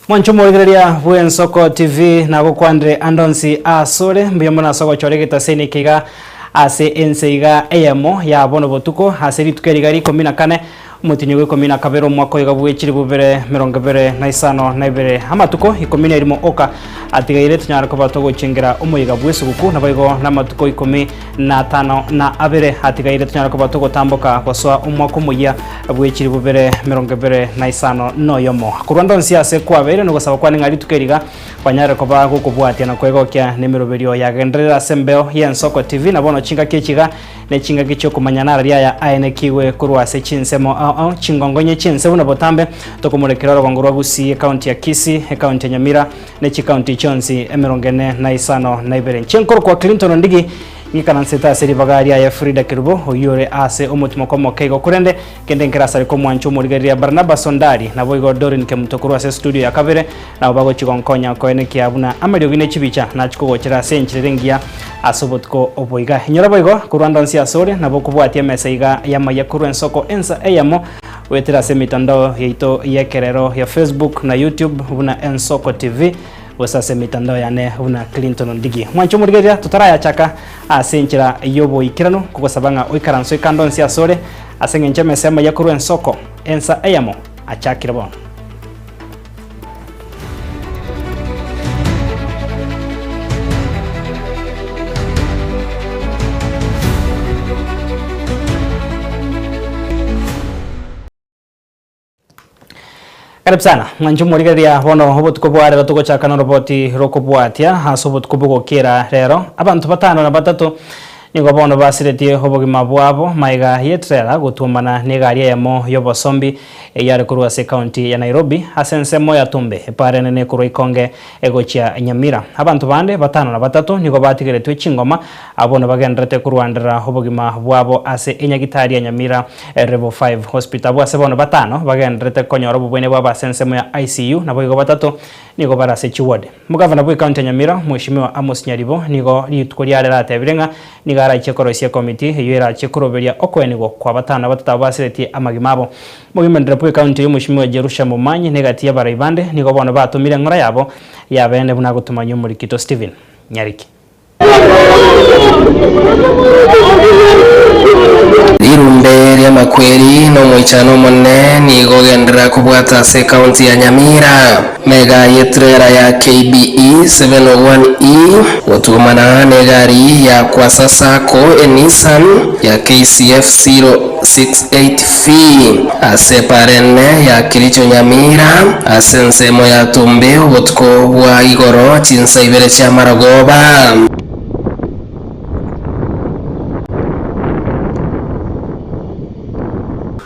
Mwanche omorigereria bw'Ensoko TV nagokwanire ande onsi asore, mbuya mono ase ogochora egetaseni eke iga ase ense iga eyemo ya bono botuko ase rituko eri iga rikomi na kane omotienyi bwa ikomi na kabere omwaka oiga bwe chilifu bibere merongo ebere na isano na ibere. Amatuko ikomi na erimo oka atigaire tonyare koba togochengera omoyega bw'esuguku naboigo namatuko ikomi na atano na abere atigaire tonyare koba togotamboka gosoa omwaka omoyia bwe chilifu bibere merongo ebere na isano na oyomo. Korwa ndonsi ase kwabeire nogosaba kwane ng'a rituko eri iga kwanyare koba gokobwatia na kwegokia nemeroberio yagenderere ase embeo y'Ensoko TV na bono chingaki echi iga ne chingaki chiokomanya narari aya aenekigwe korwa ase chinsemo ao ao chingongonye chi'ense buna botambe tokomorekera orogongo rwa Gusii, ekaunti ya Kisii, ekaunti ya Nyamira ne chikaunti chionsi emerongo ene na isano na ibere. Inche nkorokwa Clinton Ondigi, ng'ikaransete ase ribaga riaye Frida Kerubo, oyio ore ase omotimoko omoke igo korende kende nkerasare komwancha omorigereria Barnabas Ondari, naboigo Doreen Kemuto korwa ase estudio ya kabere, nabo bagochia gonkonya koenekia buna amariogi ne chibicha nachia kogochera ase enchera ere engiya ase obotuko obo iga. Inyora boigo korwa ande onsi ase ore, nabo okobwatia emesa iga y'amaiya korwa ensoko ensa eyemo goetera ase emitandao yaito y'ekerero ya Facebook na YouTube buna Ensoko TV, gose ase emitandao yane buna Clinton Ondigi. Mwanche omorigereria totarayachaka ase enchera y'oboikeranu kogosaba ng'a oikaranse oikande onsi ase ore, ase eng'encho emesa y'amaiya korwa ensoko ensa eyemo achakire bono. Karibu sana mwanche omorigereria bono obotuko bwa rero togochaka noroboti rokobwatia ase obotuko bogokera rero abanto batano na batato Nigo bono basiretie obogima bwabo magega y'etrela gotuomana negari eyemo y'obosombi eyio are korwa ase ekaunti ya Nairobi ase ensemo ya Tumbe epaara enene korwa Ikonge egochia Nyamira. Abanto bande batano na batato nigo batigeretwe chingoma abwo bono bagendererete korwanderera obogima bwabo ase enyagitari ya Nyamira Level 5 Hospital. Abwo ase bono batano bagendererete konyora obobwenia bwabo ase ensemo ya ICU naboigo batato nigo bare ase chiward. Omogavana bw'ecounty ya Nyamira, Mweshimiwa Amos Nyaribo, nigo rituko riarero atebire ng'a nigo arachie koroisia ekomiti eyio erachie koroberia okoenigwa kwa batano na batato abwo basiretie amagima abo. Omogimendereri bw'ecounty eyio Mweshimiwa Jerusha Momanyi na egati y'abarai bande nigo bono batomire eng'ora yabo y'abeene buna agotomanyia omorikito Stephen Nyariki. Rirumbe ri'amakweri na omoichano omonene nigo ogenderera kobwata ase ekaunti ya Nyamira. Mega y'etrela ya KBE 701E gotugumana negari ya Kwasa Sacco e Nissan ya KCF 068V ase epara ene ya Kericho Nyamira ase ensemo ya Tumbe obotuko bwa igoro chinsa ibere chi'amarogoba.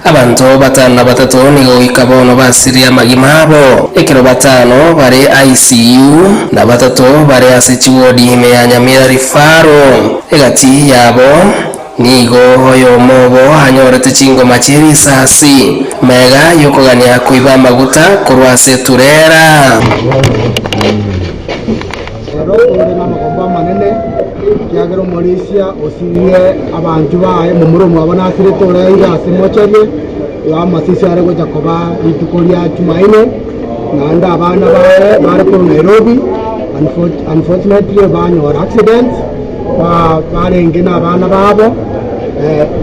Abanto batano na batato nigo goika bono basirie amagima abo, ekero batano bare ICU na batato bare ase chiwodi ime ya Nyamira Referral. Egati yabo Nigo oyomo obo anyorete chingoma chie risasi, mega y'okogania koiba amaguta korwa ase eturera. Ero ore namagombo amanene, ekiagera omorisia osirie abanchwa baye, momura omwabo nasirete ore aiga ase mocherie, igo amasisi are gocha koba rituko ria Jumaine, naende abana baye bare korwa Nairobi, unfortunately banyora accident. Barenge nabana babo,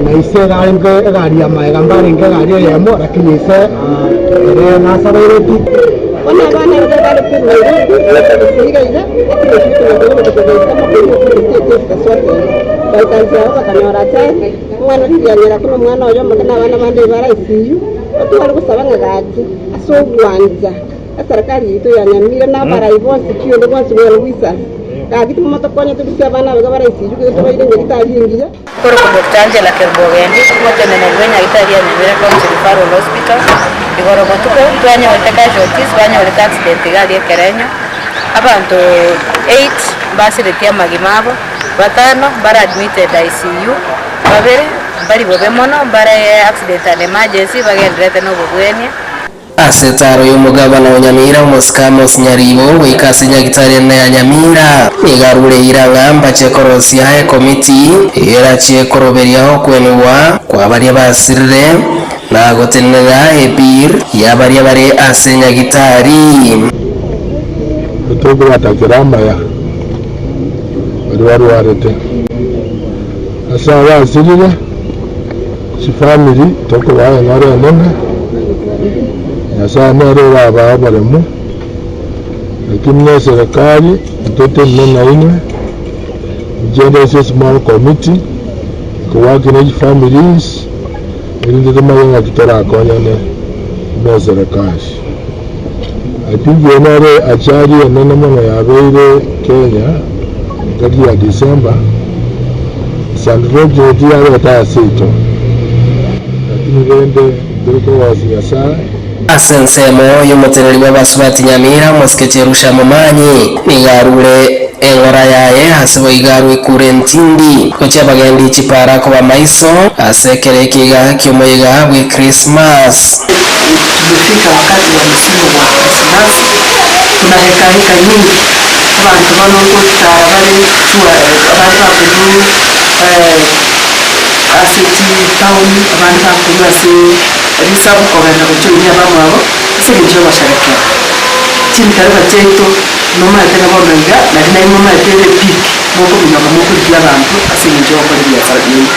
na ise iga arenge egari ya magega, mbarenge egari eyemo, lakini ise ere nasabaireti. Bono abana iga bare korwa Nairobi gocha gose iga iga, ekero ekio ekenyoro keria gocha goika amakweri okorwa ase echesi gose otebe. Baika inse abwo bakanyora ajali, omwana ririanyera buna omwana oyo omoke na abana bande bare ICU, otware gosaba ng'a gaki ase ogwancha. Eserekari yaito ya Nyamira na abarai bonsi ki onde bwensi bw'oyare goisansa, gaki timotokonye torusie abana aba iga bare ICU gose tobaire nyagitari engiya. Korokwa Doctor Angela Kerubo Ogendi, omoteneneri bwe nyagitari ya Nyamira County Referral Hospital, igoro botuko twanyorete casualties banyorete accident iga aria ekerenyo, abanto eight mbasiretie amagima abo, batano mbare admitted ICU, babere mbari bobe mono mbare accident and emergency bagendererete na obobwenia. Ase etaaro y'omogabana o Nyamira, omosike Amos Nyaribo, goika ase nyagitari enene ya Nyamira, nigo arure eira ng'a mbache korosia ekomiti eyio erachie koroberia okwenigwa kwa baria basirire na gotenenera ebiir ya baria bare ase nyagitari. Tokobatakera amaya baria barwarete. Ase abasirire chifamiri tokobaa eng'ora enene, Nyasae nere orabae oboremu, lakini na eserekari ntotenene nainwe, inche nde ase esmall committee ekowork ne chifamilies erinde tomanye ng'aki torakonyane buna eserekari. I think eye nere ajali enene mono yabeire Kenya engaki ya December, it's unfortunate yabete ase seito lakini rende ntiri kogosia Nyasaye. Ase ensemo y'omoteneneri bw'abasubati Nyamira, omosike Jerusha Momanyi, nigo arure eng'ora yaye ase boigo arwe ekura entindi gochia abagendi chipara koba maiso ase ekero ekiga ki'omoyega bw'Ekrismasi. Tumefika wakati wa msimu wa Krismasi, kuna heka heka nyingi, abanto bono nkotara bare chua abande bakorwa ase chitaoni, abande bakorwa ase risabu kogenda gochoinia abamwabo ase eng'encho ya ogosherekea. Chintereba chiaito nomaete ng'a bono iga nari nainwe momaete ere epeak mokominyoka mokorigia abanto ase eng'encho ya gokora ebiasara biaino.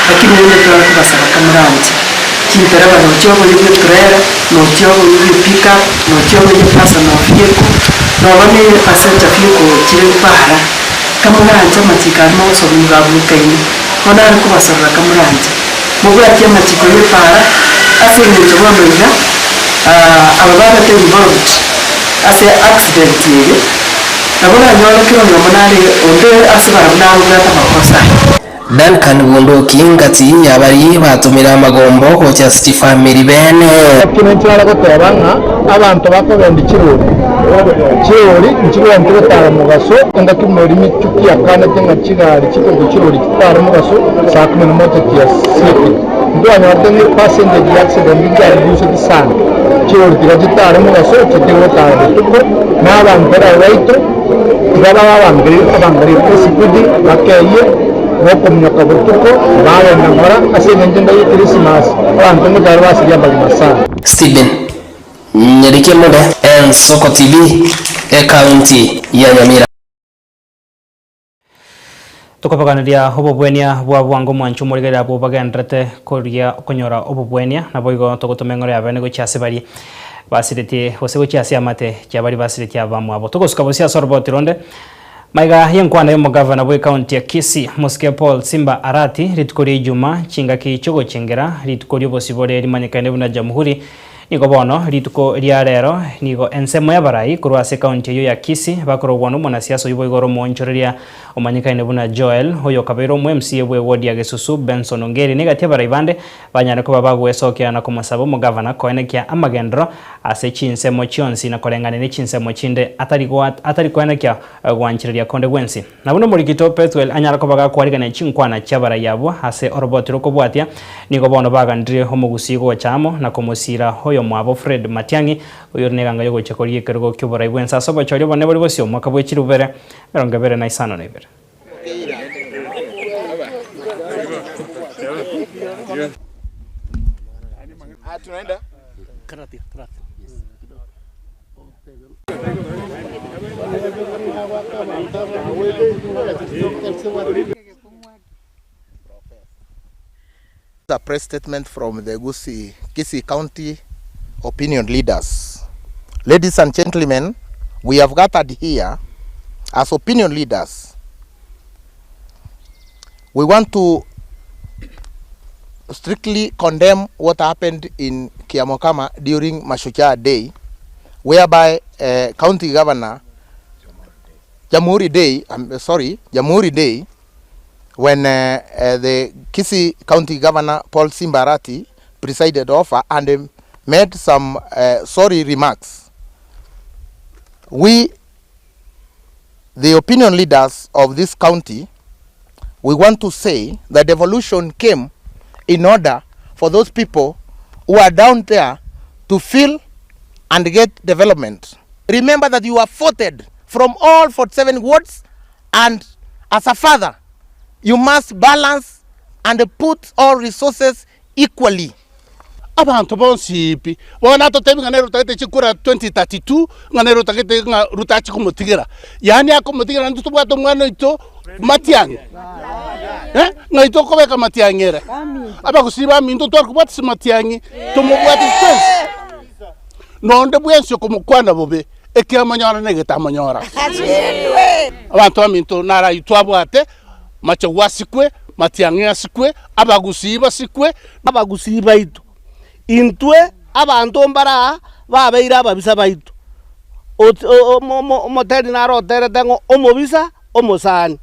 Lakini rende tware kobasaba kamoranche. Chintereba nochia oboyia bwe trailer, nochia oboyia bwe pick-up, nochia oboyia personal vehicle, noba ne passenger vehicle chire para, kamoranche amachiko aria mogosoma igo abuekaine. Bono are kobasorora kamoranche mobwatie amachiko ye para ase eng'encho bono iga aba babete involved ase accident eye, nabo oranyore kera oyomo nare onde ase barabwo nabwate amakosa aye. Duncan Bunduki ngati y'abaria batomire amagombo gocha ase chifamiri bene. Naki ninche nare goteba ng'a abanto bakogendia chirori, chirori nchigwenerete gotara mogaso, engaki buna eria michuki yakanete ng'a chigari chikorokwa chirori chitare mogaso saa kumi na moja chiasiekire. Ntwanyorete ng'a epercentage ya accident nchiareduceti sana. Chirori tiga chitare mogaso chitige gotara botuko, na abanto ere baito tiga babe abangereiri esipidi bakeyie. Mokominyoka botuko, bagenda ng'ora, ase engencho endayi ye Krisimasi, abanto ngochare basirie amagima sana. Stephen Nyarike Mude, Ensoko TV, Ekaunti ya Nyamira. Tokobaganiria obobwenia bwa bwango mwanche omorigereria abwo bagendererete koria konyora obobwenia, naboigo togotoma eng'ora ya bene gochia ase baria basiretie gose gochia ase amate chia baria basiretie abamwabo. Togosuka bosio ase oroboti ronde. Maiga y'enkwana y'omogavana bw'ecounty ya Kisii, Mosike Paul Simba Arati, rituko ria Ijuma chingaki chi'ogochengera rituko ri'obosibore rimanyekaine buna Jamhuri, nigo bono rituko ria rero nigo ensemo y'abarai korwa ase ecounty eyio ya Kisii bakorogwa n'omonasiasa oyio boigo ore omoonchoreria omanyekaine buna Joel oyo okabeire omo MCA bw'eward ya Gesusu Benson Ongeri negati abarai bande Banyare koba bagwesokia na komosaba omogavana koenekia amagenderero ase chinsemo chionsi na koreng'ania ne chinsemo chinde atari atari koenekia gwanchereria konde gwensi. Na buna omorikito Pethuel anyare koba gakwarigania chinkwana chi'abarai abwo ase oroboti rokobwatia, nigo bono bagandirie omogusii gocha amo na komosiira oyomwabo Fred Matiang'i, oyore neganga y'ogochia korigia ekerogo ki'oborai bw'ense ase obochori obonene bore bosio omwaka bwe chilifu bibere emerongo ebere na isano na ibere. A press statement from the Gusii, Kisii County opinion leaders. Ladies and gentlemen, we have gathered here as opinion leaders. We want to strictly condemn what happened in Kiamokama during Mashujaa Day, whereby uh, County Governor Jamhuri Day, I'm sorry, Jamhuri Day, when uh, uh, the Kisii County Governor Paul Simbarati presided over and um, made some uh, sorry remarks. We, the opinion leaders of this county, we want to say that devolution came in order for those people who are down there to feel and get development. Remember that you are voted from all 47 wards and as a father you must balance and put all resources equally. Abanto bonsi pi, bono atotebi ng'a nere otagete chikura 2032, ng'a nere otagete ng'a Ruto achie komotigera. Yaani akomotigera intwe tobwate omwana oito Matiang'i, eh, ng'ai tokobeka Matiang'i ere? Abagusii baminto ntware kobwatisia Matiang'i, tomobwatisi twensi. Nonde bwensi okomokwana bobe, ekiamonyora na egetamonyora. Abanto baminto naro ayio twabwate, Machogu asikwe, Matiang'i asikwe, Abagusii basikwe. Abagusii baito, intwe abanto mbare aa babeire ababisa baito. Omoteri naro oterete ng'a omobisa omosani.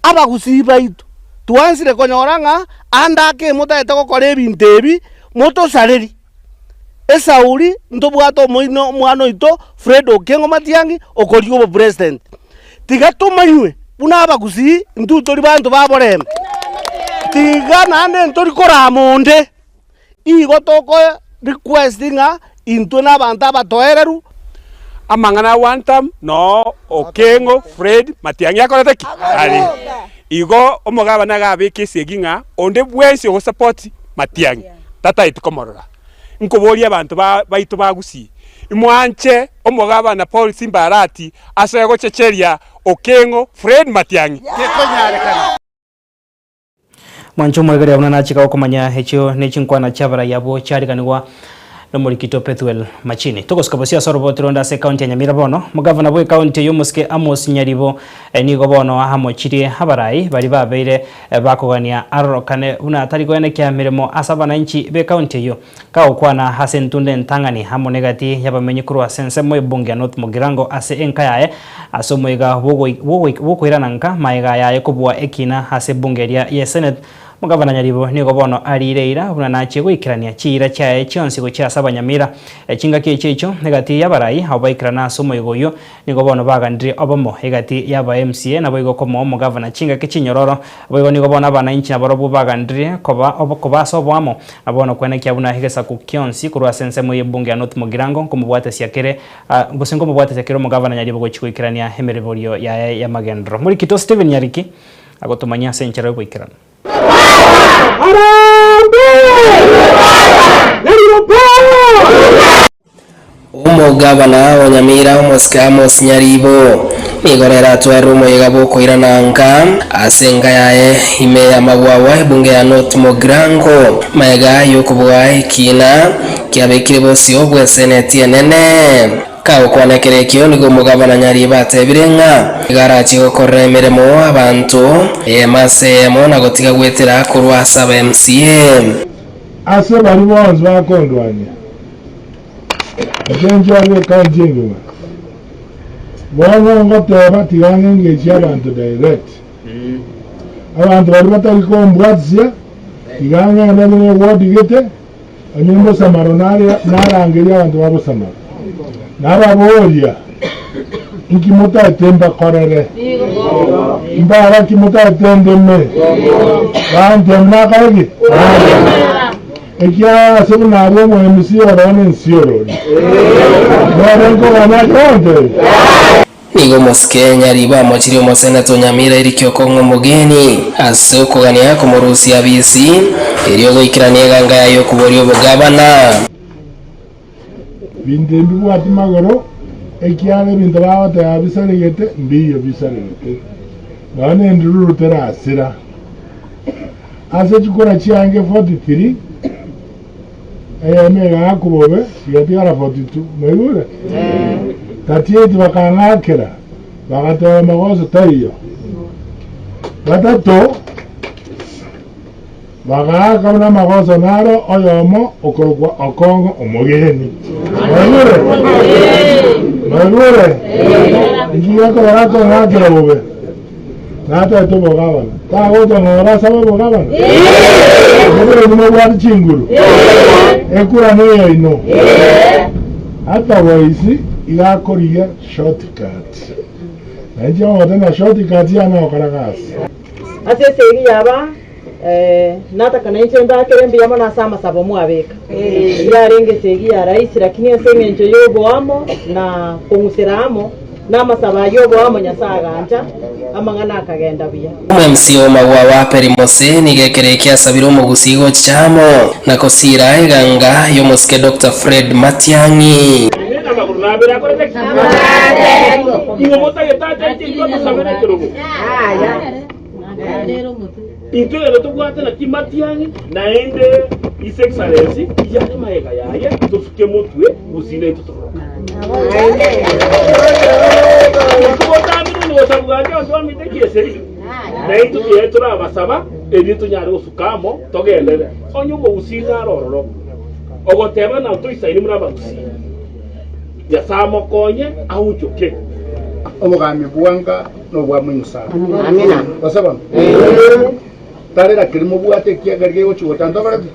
Abagusii baito, twansire konyora ng'a ande ake motagete gokora ebinto ebi, motosareri. Esauri ntobwate omoino omwana oito Fred Okengo Matiang'i okorigia obopresident. Tiga tomanywe buna abagusii intwe tori banto ba borembe. Tiga naende ntori korama onde. Igo toko request ng'a intwe na abanto abatoereru. Amang'ana a one term noo Okengo Fred Matiang'i akorete ki? Are. Igo omogabana iga abeke esegi ng'a onde bwensi ogosupport Matiang'i tataeti komorora. Nkoboria abanto ba baito ba Gusii, imwanche omogabana Paul Simba Arati asoe gochecheria Okengo Fred Matiang'i? Gekonyarekana. Mwanche omwegeria buna nachika gokomanya echio ne chinkwana chi'abarai abwo chiariganigwa nomorikito Pethuel Machini. Togosuka bosio ase oroboti ronde ase ekaunti ya Nyamira bono, Omogavana bw'ekaunti eyio omosike Amos Nyaribo nigo bono amochirie abarai baria babeire bakogania arorokane buna atari koenekia meremo ase abananchi b'ekaunti eyio. Kagokwana ase entunda entang'ani amo negati y'abamenyi korwa ase ensemo y'ebunge ya North Mugirango ase enka yaye ase omoiga bw'okoirana nka magega yaye kobua ekina ase ebunge eria ye Senate, Omogavana Nyaribo nigo bono ariire eira buna nachie goikerania chiira chiaye chionsi gochia ase abanyamira. Chingaki echio echio egati y'abarai abwo baikerana ase omoiga oyio Nigo bono baganirie obomo egati y'aba MCA naboigo komoa omogavana chingaki chinyororo. Boigo nigo bono abanainchi nabarobwo baganirie koba koba ase oboamo na bono kwenekia buna egesaku gionsi korwa ase ensemo y'ebunge ya North Mugirango nkomobwatesia kere gose nkomobwatesia kere omogavana Nyaribo gochia goikerania emereborio yaye y'amagenderero. Morikito Stephen Nyariki agotomanyia ase enchera y'oboikeranu. Omogabana o Nyamira omosike Amos Nyaribo nigo rero atwarire omoyega bw'okoirana nka ase enka yaye ime y'amagwagwa ebunge ya North Mugirango magega y'okobua ekiina kiabekire bosio bw'eseneti enene. Kagokwana ekero ekio nigo omogabana Nyaribo atebire ng'a nigo arachie gokorera emeremo abanto eyemo ase eyemo na gotiga gwetera korwa ase aba MCA. Ase baria bonsi bakondwania. Inche nchore ekaunti engima. Bono ngoteba tiga ng'engeche abanto direct. Abanto baria batari kombwatisia, tiga ng'ende onye ne ward gete, onye mbosamaro nare narangeria abanto ba bosamaro. Nababoria, inki motaete mbakorere? Mbara ki motaete ndeme? Bantebia nakore ki? Ekiagera ase buna aria omoemisi ore nensiorori, nere nkoganya akonte. Nigo omosike Nyaribo amochirie omoseneto Nyamira Eric Okong'o omogeni ase okogania komorusia abisi erio goikerania eganga yaye y'okoboria obogabana. Binto mbibwati magoro, ekiagera ebinto bagoteba bisaregete mbiyo bisaregete, nonya nendururu terasira. Ase chikura chiange 43, eyemo egaakwa bobe, chigatigara 42. Mwaigure? 38 bakang'akera, bagateba magoso taiyo. Batato bagaaka buna amagoso naro oyomo okorokwa Okong'o omogeni. Mwaigure? Mwaigure? Inki gekogera akong'akera bobe? Nataete obogabana, tagocha ng'ora asabe obogabana? Obobe nimobwate chinguru? Ekura neyaino. Otherwise iga akorigia shortcut. Na inche ngogote ng'a shortcut yane gokora gasi. Ase esegi yaba nataka nainche mbakere mbuya mono ase amasabo mwabeka. Yarenge esegi ya rahisi lakini ase eng'encho y'oboamo na kong'usera amo. Na amasabo ayio oboamo Nyasae agancha, amang'ana akagenda buya. Omwemsi o magwa wa Perimose nigo ekero eke asabire omogusii gochicha amo na kosiira eganga y'omosike Doctor Fred Matiang'i. Intwe rero tobwate naki matiang'i, naende His Excellency iyare magega yaye, tosuke motwe gusii naintwe tororokane. Intwe botambe nonye gotabwati abanto bamito ekieseri, naintwe tiaye torabasaba erio tonyare gosuka amo togenderere. Onye omogusii nare ororo ogoteba ng'a toisaini buna abagusii, Nyasae amokonye aonchoke. Obogambi bwanga nobwa moino sana. Gose bono? Tarera keri mobwate ekiagera gegochia gocha ntokoreti?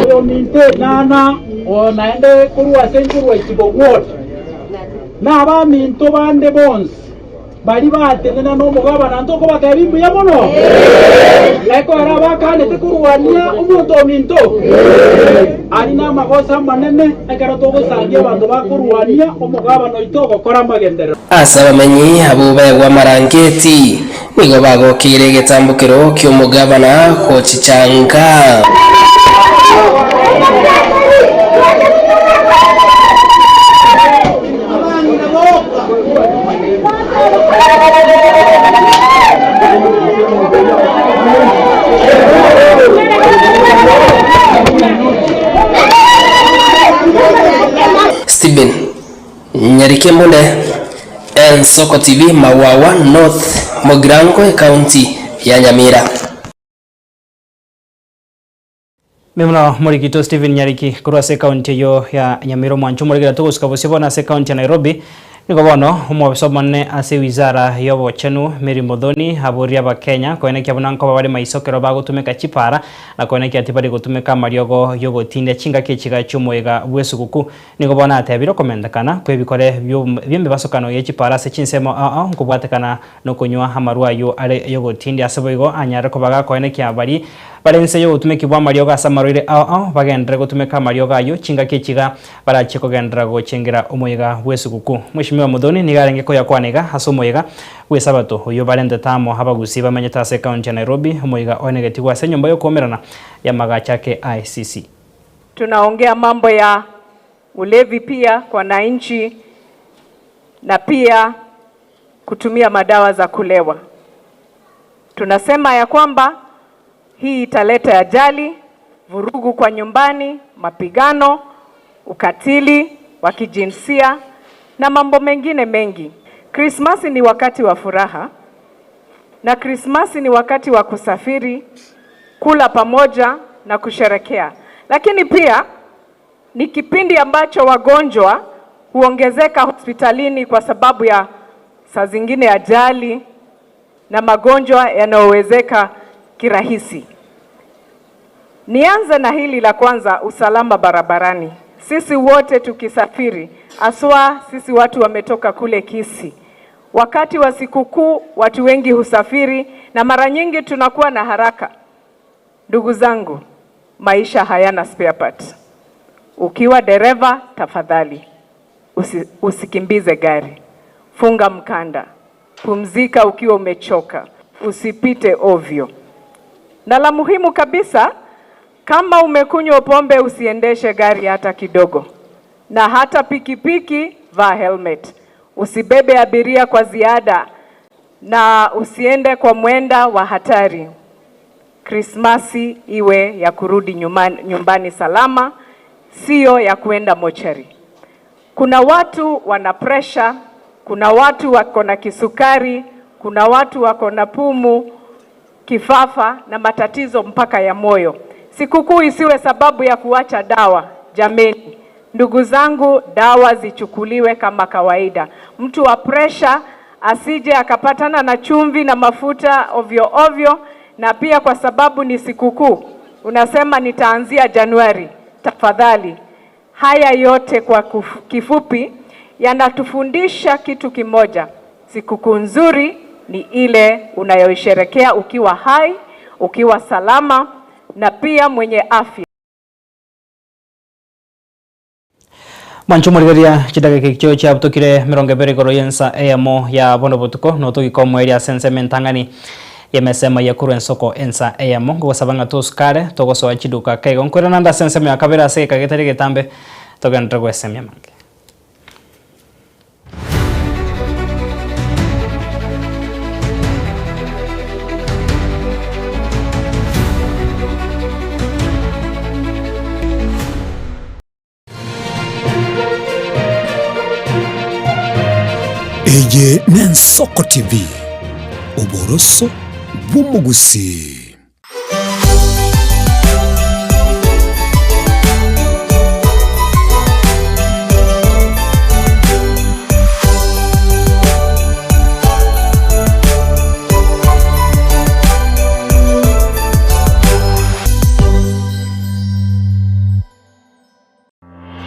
Oyominto enana oo naende korwa ase nkorwa isiko ward, na abaminto bande bonsi baria batenena nomogabana ntokobatebia mbuya mono, ekero abakanete korwania omonto ominto aria namagoso amanene ekero togosangia abanto bakorwania omogabana oito ogokora amagenderero. Ase abamenyi abwo baegwa amarangeti, nigo bagokeire egetambokero ki'omogabana gochichanga. Stephen Nyarikembunde, Ensoko TV, Mawawa North, Mugirango, Ekaunti ya Nyamira. Mimuna Morikito Stephen Nyariki korwa ase ekaunti eyio ya Nyamira omwancho omoregera togosuka bosio bono ase ekaunti ya Nairobi nigo bono omwobisa omonene ase ewizara y'obochenu Mary Muthoni aboria abakenya koenekia buna nkoba bare maiso ekero bagotumeka chipara na koenekia tibari gotumeka amariogo yogotindia chingaki echiga chiomoyega bw'esuguku Nigo bono atebire okomentekana kw'ebikore bi'emebasokano ye chipara ase chinsemo ao ao nkobwatekana nokonywa amarwa ayio are ay'ogotindia. Ase boigo anyare koba gakoenekia baria bare inse y'obotumeki bw'amariogo ase amarwaire ao ao bagenderere gotumeka amariogo ayio chingaki echiga barachie kogenderera gochengera omoyega bw'esuguku. Mweshimiwa Muthoni nigo arenge koyakwana iga ase omoyega bw'esabato oyio barentete amo abagusii bamenyete ase ekaunti ya Nairobi, omoyega oenegetigwe ase enyomba y'okoumerana y'amagacho a KICC. Tunaongea mambo ya ulevi pia kwa wananchi na pia kutumia madawa za kulewa. Tunasema ya kwamba hii italeta ajali, vurugu kwa nyumbani, mapigano, ukatili wa kijinsia na mambo mengine mengi. Krismasi ni wakati wa furaha na Krismasi ni wakati wa kusafiri, kula pamoja na kusherekea, lakini pia ni kipindi ambacho wagonjwa huongezeka hospitalini kwa sababu ya saa zingine ajali na magonjwa yanayowezeka kirahisi. Nianze na hili la kwanza, usalama barabarani. Sisi wote tukisafiri, aswa sisi watu wametoka kule Kisii, wakati wa sikukuu watu wengi husafiri na mara nyingi tunakuwa na haraka. Ndugu zangu, maisha hayana spare part. Ukiwa dereva, tafadhali usi, usikimbize gari, funga mkanda, pumzika ukiwa umechoka, usipite ovyo. Na la muhimu kabisa, kama umekunywa pombe usiendeshe gari hata kidogo, na hata pikipiki, vaa helmet. Usibebe abiria kwa ziada na usiende kwa mwenda wa hatari. Krismasi iwe ya kurudi nyumbani, nyumbani salama, siyo ya kuenda mochari. Kuna watu wana presha, kuna watu wako na kisukari, kuna watu wako na pumu, kifafa na matatizo mpaka ya moyo. Sikukuu isiwe sababu ya kuacha dawa. Jameni, ndugu zangu, dawa zichukuliwe kama kawaida. Mtu wa presha asije akapatana na chumvi na mafuta ovyo ovyo, na pia kwa sababu ni sikukuu, unasema nitaanzia Januari. Tafadhali, haya yote kwa kifupi yanatufundisha kitu kimoja: sikukuu nzuri ni ile unayoisherekea ukiwa hai, ukiwa salama na pia mwenye afya. Mwanche omorigereria chidageka echio chiabutokire 20 igoro y'ensa eyemo ya bono botuko, notogika omoerio ase ensemo entang'ani y'emesemo eye korwa ensoko ensa eyemo. Nkogosaba ng'a tosukare togosoa chiduka ake igo. Nkoirana ande ase ensemo ya kabere ase egeka getari egetambe togenderere gwesemia amange. Eye n'Ensoko TV, oboroso bw'omogusii.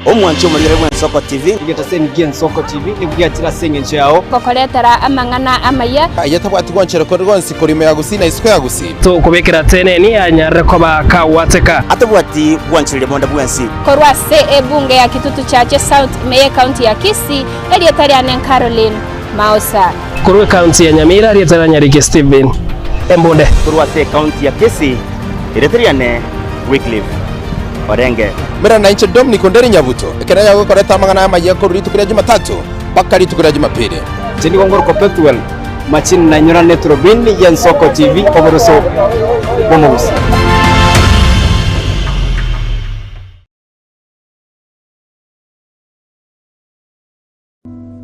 Omwanchi omorigere bw'Ensoko TV. Egetaseni gi'Ensoko TV nigo giachire ase engencho yao. Gokoretera amang'ana amaya. Aye tabwati gwanchera kore gwonsi korwa ime ya Gusii na isiko ya Gusii. Tokobekera teneni anyarire koba kagwateka. Atabwati gwanchereria bonde bwensi. Korwa ase ebunge ya Kitutu Chache South ime y'Ekaunti ya Kisii, erieta riane Caroline Maosa. Korwa ekaunti ya Nyamira, erieta ria Nyariki Stephen Embunde. Korwa ase ekaunti ya Kisii, erieta riane Wycliffe Orenge. Mera nainche Dominic Onderi Nyabuto, ekero yagokoreta amang'ana amayia korwa rituko ria Jumatatu mpaka rituko ria Jumapili. Inche nigo ngorokwa Pethuel Machini nainyora neturubini y'Ensoko TV oboroso bw'omogusi.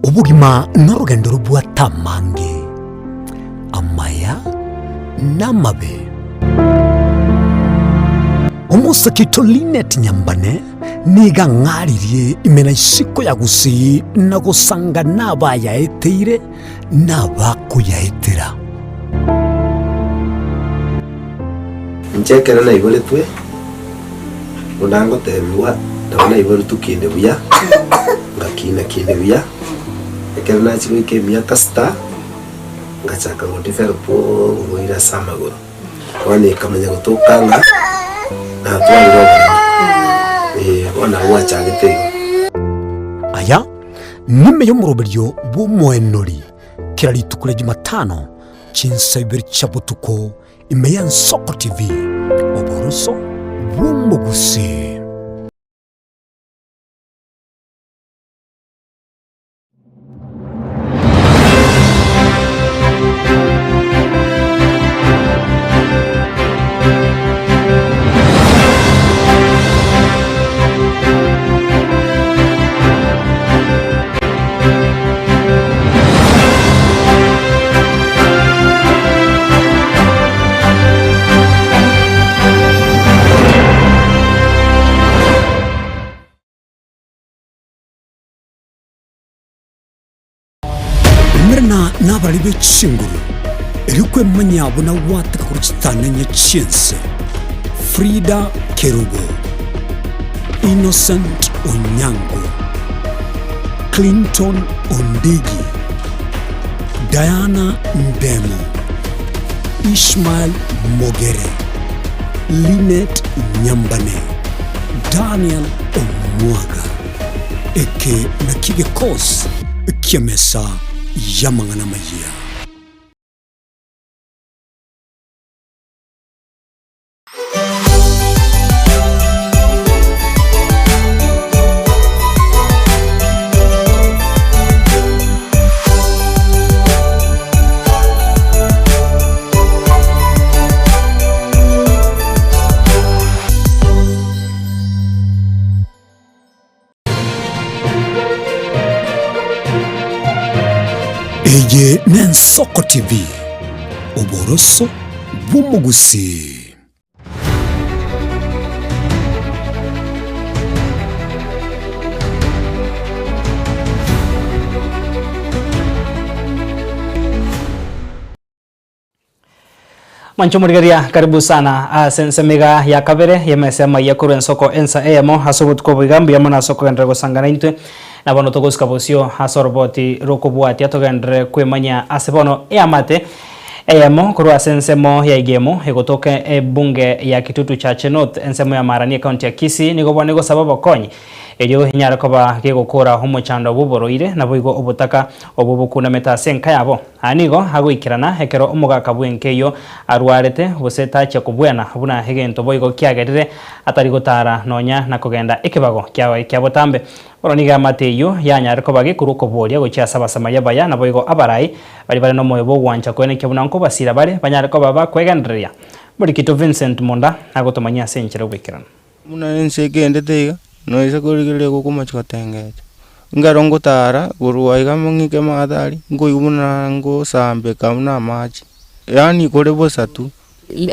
Obogima norogendo robwate amange, amaya na amabe. Omosake oito Linet Nyambane nigo ang'aririe ime na isiko ya Gusii na gosanga nabayaeteire na abakoyaetera. Inche ekero naiboretwe, buna ngotebigwa, nabo naiboretwe kinde buya, ngakina kinde buya, ekero nachia goika emiaka sita, ngachaka go develop oborwaire ase amagoro. Bono ekamanya gotoka ng'a natwarire oboremo, eh, bono nabo gwachagete igo. Aya nime y'omoroberio bw'omoenori kera rituko ria Jumatano chinsa ibere chia botuko ime y'Ensoko TV, oboroso bw'omogusii. Umerana nabarari be chinguru, erio kwemanya buna gwateka korwa chitanenye chi'ense. Frida Kerubo, Innocent Onyango, Clinton Ondigi, Diana Ndemo, Ishmael Mogere, Linet Nyambane, Daniel Omwaga. Eke nakio gekosi ki'emesa y'amang'ana amayia. Eye n'Ensoko TV, oboroso bw'omogusii. Mwanche omorigereria karibu sana ase ensemo iga ya kabere y'emesa y'amaiya korwa ensoko ensa eyemo ase obotuko obo iga mbuya mono ase okogenderera gosangana intwe na bono togosika bosio ase oroboti rokobwatia togenderere kwemanyia ase bono eamate Eyemo korwa ase ensemo ya Igemo egotoka ebunge ya Kitutu Chache North ensemo ya Marani ecounty ya Kisii nigo bono egosaba obokonyi. Erio enyare koba gegokora omochando bw'oboroire, naboigo obotaka obwo bokunamete ase enka yabo. Aya nigo agoikerana ekero omogaka bw'enka eyio arwarete, gose tachia kobwena buna egento boigo kiagerire atari gotara nonya na kogenda ekebago kiaye kia botambe. Bono nigo eamate eyio yanyare koba gekorwa okoboria gochia ase Abasamaria abaya naboigo abarai, baria bare nomoyo bw'ogwancha koenekia buna nkobasira bare, banyare koba bakwegendereria. Morikito Vincent Monda agotomanyia ase enchera y'oboikeranu. Buna ense egendete iga, noise korigereria gokomochia gotengecha. Nkero ngotara korwa iga ng'ike maate aria, nkoigwa buna ngosambeka buna amache, yaani kore bosa tu.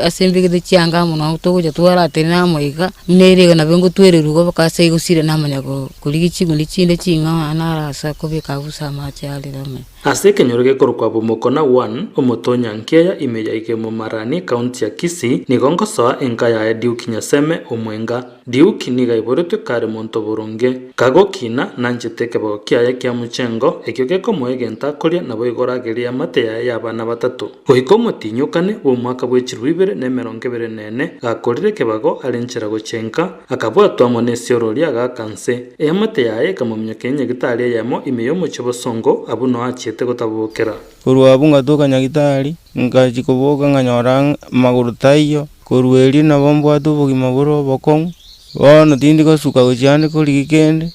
Ase mbegete chianga amo nabo togocha twaratenena amo iga, buna ere iga nabo ngotwererwa igo mpaka ase egosira namanya korigia chiguni chinde ching'ao naro ase akobeka abwo ase amache arere ime. Ase ekenyoro gekorokwa Bomokona 1, omotonya nkeya ime ya Igemo Marani, ekaunti ya Kisii, nigo ngosoa enka yaye Duke Nyaseme Omwenga. Duke nigo aiboretwe kare monto boronge. Kagokina, nanchete ekebago kiaye kia mochengo, ekio gekomoa egento akoria naboigo oragerie eamate yaye y'abana batato. Goika omotienyi o kane bw'omwaka bwe chilifu ibere na emerongo ebere na ene, gakorire ekebago are nchera gochia inka, akabwatwa amo nesiorori agaaka nse. Eamate yaye ekamominyokia nyagitari eyemo ime y'omochie bosongo, abwo noo achiete gotabokera. Korwa abwo ngatoka nyagitari, ngachia koboka nkanyora ng'a magoro taiyo, korwa erio nabo mbwate obogima bore obokong'u, bono tindi gosuka gochia ande korigia kende.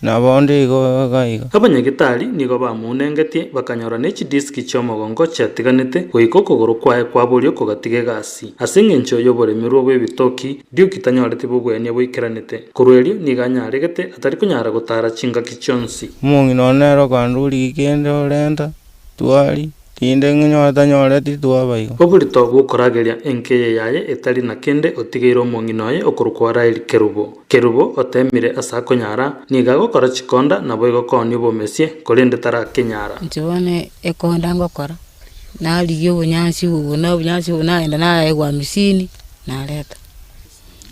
Nabo onde igo iga iga. Abanyagitari nigo bamounengetie, bakanyora ne chidiski chi'omogongo chiatiganete, goika okogoro kwaye kwa borio kogatiga egasi. Ase engencho y'oboremerwa bw'ebitoki, Duke tanyoreti bogwenia boikeranete. Korwa erio nigo anyaregete atari konyara gotara chingaki chionsi. Omong'ina one nere okandoria kende orenta, twari. Rinde ng'inyore tanyoreti twaba igo. Oborito bw'okorageria enka eye yaye etari na kende otigeire omong'ina oye okorokwa Raeli Kerubo. Kerubo oteemire ase akonyara, nigo agokora chikonda, naboigo koonia obomesie, korende tarakenyara. Inche bono ekonda ngokora, narigia obonyansi obo na obonyansi obo nagenda naegwa amisini, nareta.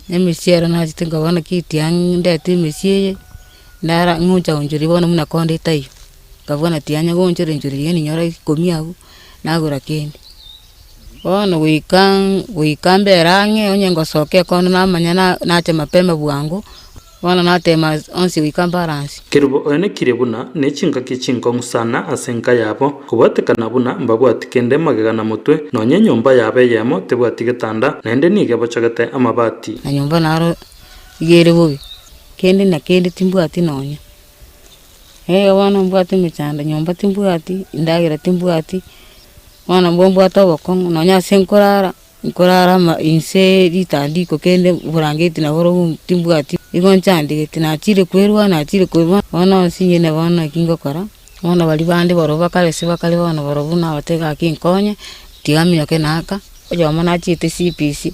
Na emesie ero nachete nkabona naki tiang' ndete emesie eye, nara ng'ocha gonchoria bono buna konda etaiyo. Nkabua tianya goonchora enchera eyio ninyore ikomi abwo, nagora kende. Bono goika goika mbere ang'e onye ngosoka ekondo namanya na nacha mapema bwango, bono natema onsi goika mbaransi. Kerubo oenekirie buna ne chingaki chinkong'u sana ase enka yabo, kobwatekana buna mbabwati kende magega na motwe, nonya enyomba yabo eyemo tebwati getanda, naende nigo ebochogete amabati. Na nyomba naro iga ere bobe, kende na kende timbwati nonya. Ee bono mbwate emechando, nyomba timbwati, endagera timbwati, bono mbwo mbwate obokong'u nonye ase nkorara, nkorara ama inse ritandiko kende oborangeti naborobwo timbwati, igo nchandegete, nachire kwerwa nachire kwerwa, bono nsinyene bono naki ngokora, bono baria bande barobwo bakare ase bakare bono barobwo nabatebia gaki nkonye, tiga minyoke naaka, oyomo nachiete CPC,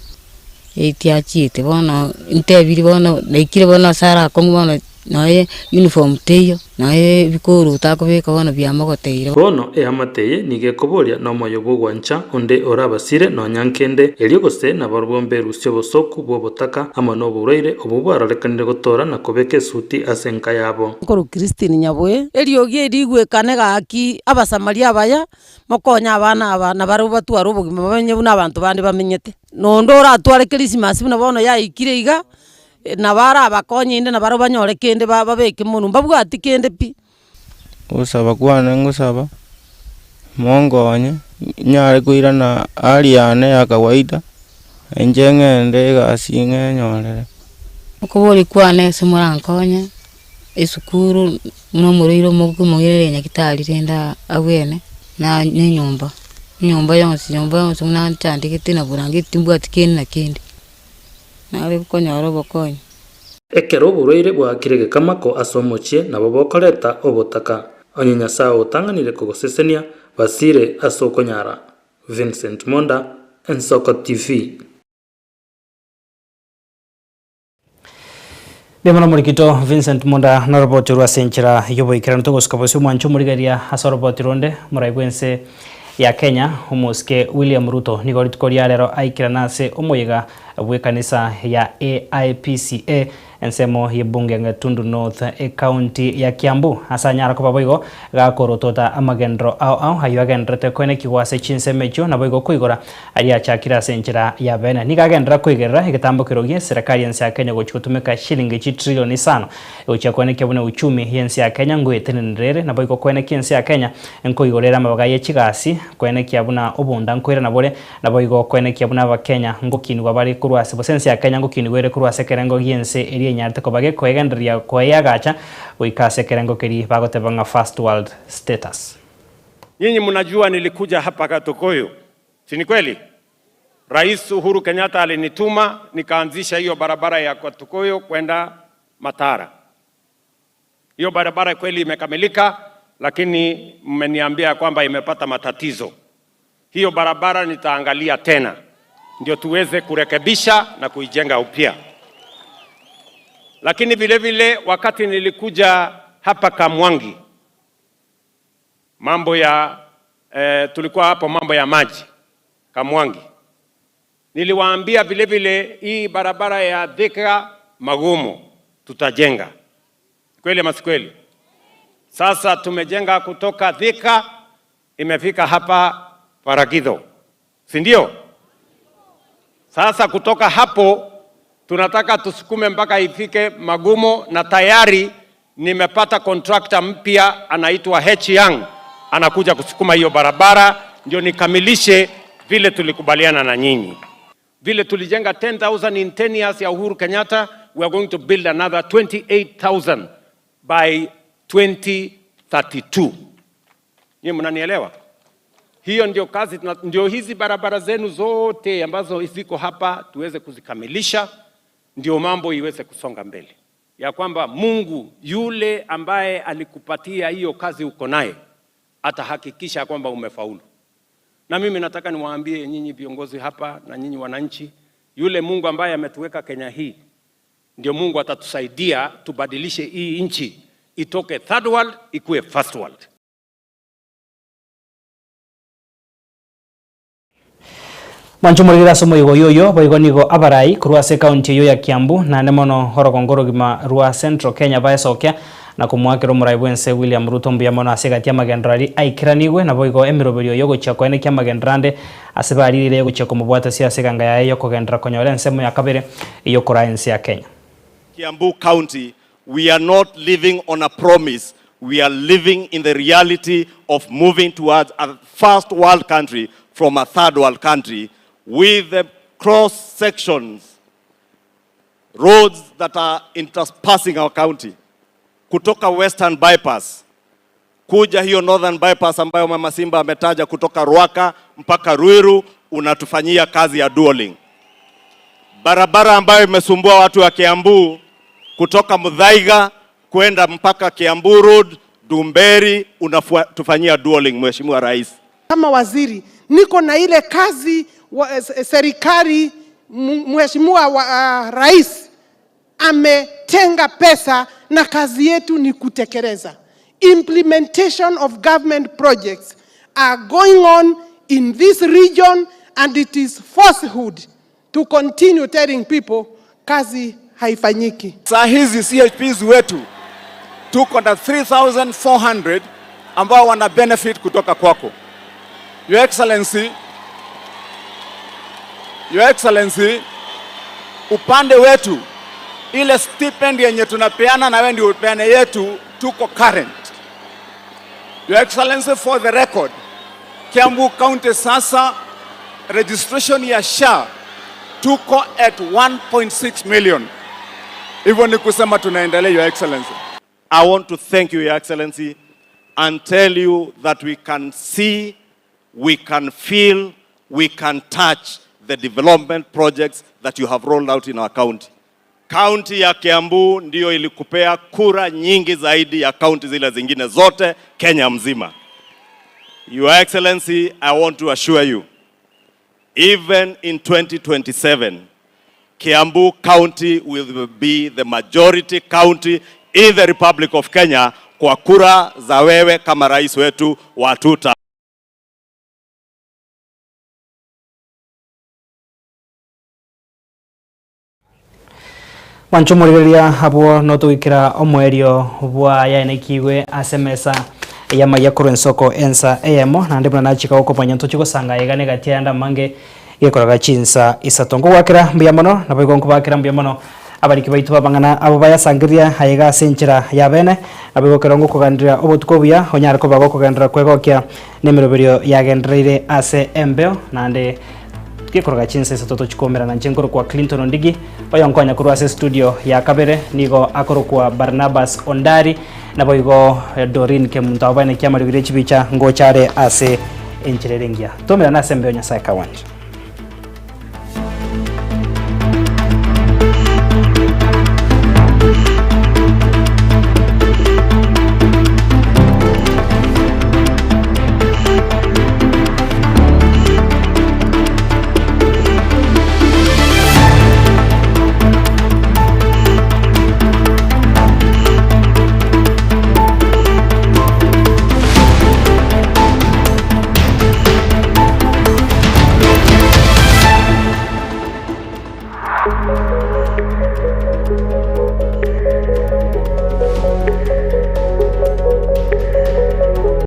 tiachiete bono ntebirie bono naikire bono ase arakong'u bono. Nonya uniform teiyo, nonya ebikoroto akobeka bono biamogoteire. Bono eamate eye nigo ekoboria nomoyo bw'ogwancha onde orabasire nonya nkende, erio gose nabarobwo mberusie obosooku bw'obotaka amo noborwaire obwo bwarorekanire gotoora na kobeka esuti ase enka yabo. Nkorwa Christine Nyaboe, Eriogi eri rigwekane gaki Abasamaria abaya, mokonye abana aba nabarabwo batware obogima bamenye buna abanto bande bamenyete. Nonde oratware Christmas buna bono yaikire iga, Nabo arabakonye inde nabarabwo banyore kende babeke monwe, mbabwati kende pi. Ogosaba kwane ngosaba, monkonye, nyare koirana hali yane ya kawaida, inche ng'ende egasi ng'enyorere. Okobori kwane ase morankonye, esukuru buna omorwaire omoke omoirere nyagetari rende abwene, na na enyomba, enyomba yonsi nyomba yonsi buna nchandegete na burangeti timbwati kende na kende. Nare konyora obokonyi. Ekero oborwaire bwaakire gekamako ase omochie nabo bokoreta obotaka. Onye Nyasae otang'anire kogosesenia, basire ase okonyara. Vincent Monda, Ensoko TV. Mbuya mono omorikito Vincent Munda noroboti orwo ase enchera y'oboikeranu togosuka bosio omwancho omorigereria ase oroboti ronde morai bwense ya Kenya omosike William Ruto nigo rituko ria rero aikerana ase omoyega. bw'ekanisa ya AIPCA Ensemo y'ebunge ya Gatundu North, ecounty ya Kiambu, ase anyara koba boigo gakorotota amagenderero ao ao ayio agendererete koenekigwa ase chinsemo echio naboigo koigora aria achakire ase enchera ya bene. Nigo agenderera koigerera egetambo kerogie eserekari y'ense ya Kenya gochia gotumeka shilingi chitrillion isano gochia koenekia buna uchumi y'ense ya Kenya ngoetenenera ere naboigo koenekia ense ya Kenya nkoigora ere amabaga ye chigasi koenekia buna obonda nkoirana bore Naboigo koenekia buna Abakenya ngokinigwa bare korwa ase gose ense ya Kenya ngokinigwa ere korwa ase ekerengo gi'ense eria enyarete koba gekoegendereria koeagacha goika ase ekerengo keria bagoteba ng'a first world status. Nyinyi mnajua nilikuja hapa Gatukuyu, si ni kweli? Rais Uhuru Kenyatta alinituma nikaanzisha hiyo barabara ya Gatukuyu kwenda Matara. Hiyo barabara kweli imekamilika, lakini mmeniambia kwamba imepata matatizo. Hiyo barabara nitaangalia tena ndio tuweze kurekebisha na kuijenga upya. Lakini vile vile wakati nilikuja hapa Kamwangi, mambo ya eh, tulikuwa hapo mambo ya maji Kamwangi, niliwaambia vile vile hii barabara ya Thika Magumo tutajenga. Kweli ama si kweli? Sasa tumejenga kutoka Thika imefika hapa Paragitho, si ndio? Sasa kutoka hapo tunataka tusukume mpaka ifike Magumo, na tayari nimepata contractor mpya anaitwa H Young, anakuja kusukuma hiyo barabara ndio nikamilishe vile tulikubaliana na nyinyi. Vile tulijenga 10,000 in 10 years ya Uhuru Kenyatta, we are going to build another 28,000 by 2032. Nyinyi mnanielewa? Hiyo ndio kazi, ndio hizi barabara zenu zote ambazo ziko hapa tuweze kuzikamilisha, ndio mambo iweze kusonga mbele, ya kwamba Mungu yule ambaye alikupatia hiyo kazi uko naye atahakikisha kwamba umefaulu. Na mimi nataka niwaambie nyinyi viongozi hapa na nyinyi wananchi, yule Mungu ambaye ametuweka Kenya hii ndio Mungu atatusaidia tubadilishe hii nchi itoke third world ikuwe first world. Mwanche omorigere ase omoigo oyio oyo, boigo nigo abarai korwa ase ekaunti eyio ya Kiambu, naende mono orogongo orogima rwa Central Kenya baesokia na komoakera omorai bw'ense William Ruto mbuya mono ase egati y'amagenderero aria aikeranigwe, naboigo emeroberio y'ogochia koenekia amagenderero ande ase baririre yogochia komobwatasia ase eganga yaye y'okogenderera konyora ensemo ya kabere y'okoraa ense ya Kenya. Kiambu County, we are not living on a promise, we are living in the reality of moving towards a first world country from a third world country with the cross sections, roads that are interspersing our county, kutoka Western Bypass kuja hiyo Northern Bypass ambayo Mama Simba ametaja kutoka Ruaka mpaka Ruiru, unatufanyia kazi ya dualing. Barabara ambayo imesumbua watu wa Kiambu kutoka Muthaiga kwenda mpaka Kiambu Road Dumberi, unatufanyia dualing, Mheshimiwa Rais. Kama waziri niko na ile kazi wa, serikali Mheshimiwa wa, Rais ametenga pesa na kazi yetu ni kutekeleza. Implementation of government projects are going on in this region and it is falsehood to continue telling people kazi haifanyiki. Saa hizi CHPs wetu tuko na 3400 ambao wana benefit kutoka kwako. Your Excellency, Your Excellency, upande wetu ile stipend yenye tunapeana na wewe ndio upeane yetu, tuko current. Your Excellency, for the record, Kiambu County sasa registration ya SHA tuko at 1.6 million. Hivyo ni kusema tunaendelea, Your Excellency. I want to thank you, Your Excellency, and tell you that we can see, we can feel, we can touch the development projects that you have rolled out in our county. Kaunti ya Kiambu ndiyo ilikupea kura nyingi zaidi ya kaunti zile zingine zote Kenya mzima. Your Excellency, I want to assure you, even in 2027, Kiambu County will be the majority county in the Republic of Kenya kwa kura za wewe kama rais wetu wa tuta. Mwanche omorigereria abwo notogoikera omoerio bwa yaenekigwe ase emesa y'amaiga korwa ensoko ensa eyemo, naende buna nachika gokomanya ntochie gosanga aiga negati ayande amange gekoraga chinsa isato. Nkogoakera mbuya mono, naboigo nkobaakera mbuya mono abariki baito b'amang'ana abo bayasangereria aiga ase enchera y'abeene, naboigo ekero ngokoganderia obotuko obuya onyare koba gokogenderera kwegokia nemeroberio yagendereire ase embeo, naende Gekoroga chinsa isato tochikomerana inche nkorokwa Clinton Ondigi, oyonkonya korwa ase estudio ya kabere nigo akorokwa Barnabas Ondari, naboigo Doreen Kemunto abo baine kiamariogi rie chibicha ngocha are ase enchera ere engiya. Tomerane ase embeo Nyasae kagwancha.